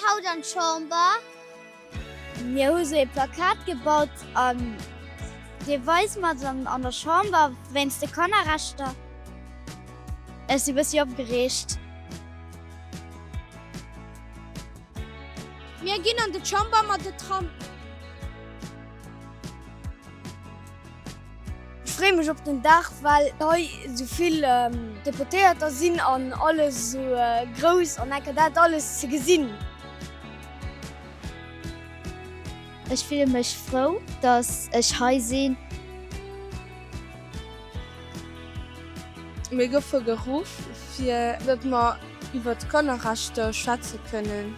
haut an d'Chamber. Mir hu sou ee Plakat gebaut an dee weise mer dann an der Chamber wéinst de Kannerrechter. Ech si bëssi opgereegt. Mir ginn an de Chamber mat de Tram. Ech freeë mech op den Dag, well hei esou vill Deputéierter sinn an alles esou grouss an enker dat alles ze gesinn. Ech fille mech frou, dass ech hei sinn. Mir goufe geruff, fir datt mer iwwer d'Kannerrechter schwätze kënnen.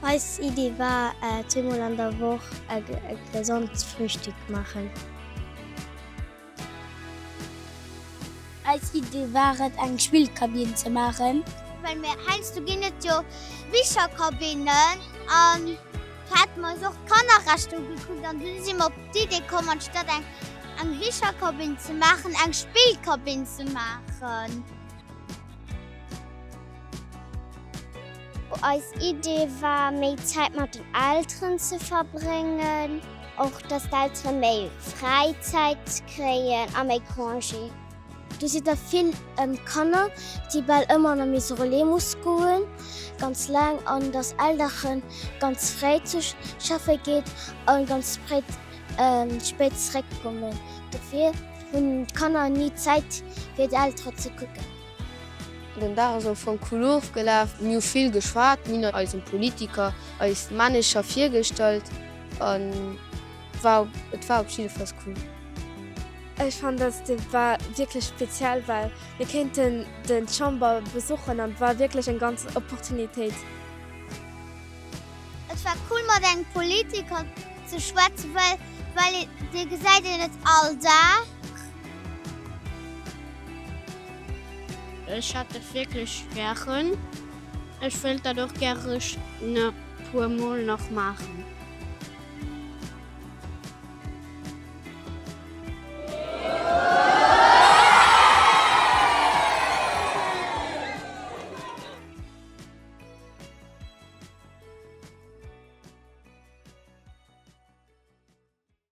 Eis Idee war, zweemol an der Woch e gesond Frühstück maachen. Eis Idee war et eng Spillkabinn ze maachen. Well mir heiansdo ginn et jo Bicherkabinnen an do hate mer eis och d'Kannerrechter ugekuckt an dunn si mer op d'Idee komm anstatt eng eng Bicherkabinn ze maachen eng Spillkabinn ze maachen. Eis Idee war méi Zäit mat den Elteren ze verbréngen, och dass d'Eltere méi Fräizäit kréien a méi Congé. Do si der vill Kanner, déi bal ëmmer an der Maison Relais muss goen, ganz laang, an dass Elteren ganz fréi zu schaffe geet a ganz spéit zeréckkommen. Dofir hunn d'Kanner ni Zäit fir d'Eltere ze kucken. Den Dag ass am Fong cool ofgelaf. Mir hu vill geschwat, mir hunn eisem Politiker eis Männecher virgestallt an war et war op jiddefalls cool. Ech fannen dass de war wierklech speziell, well mir kéinten den Chamber besuchen an war wierklech eng ganz Opportunitéit. Et war cool mat engem Politiker ze schwätzen, well well dee gesäit een net all Dag. Ech hätt et wierklech gären. Ech wéilt dat och gäreg e puer mol nach maachen.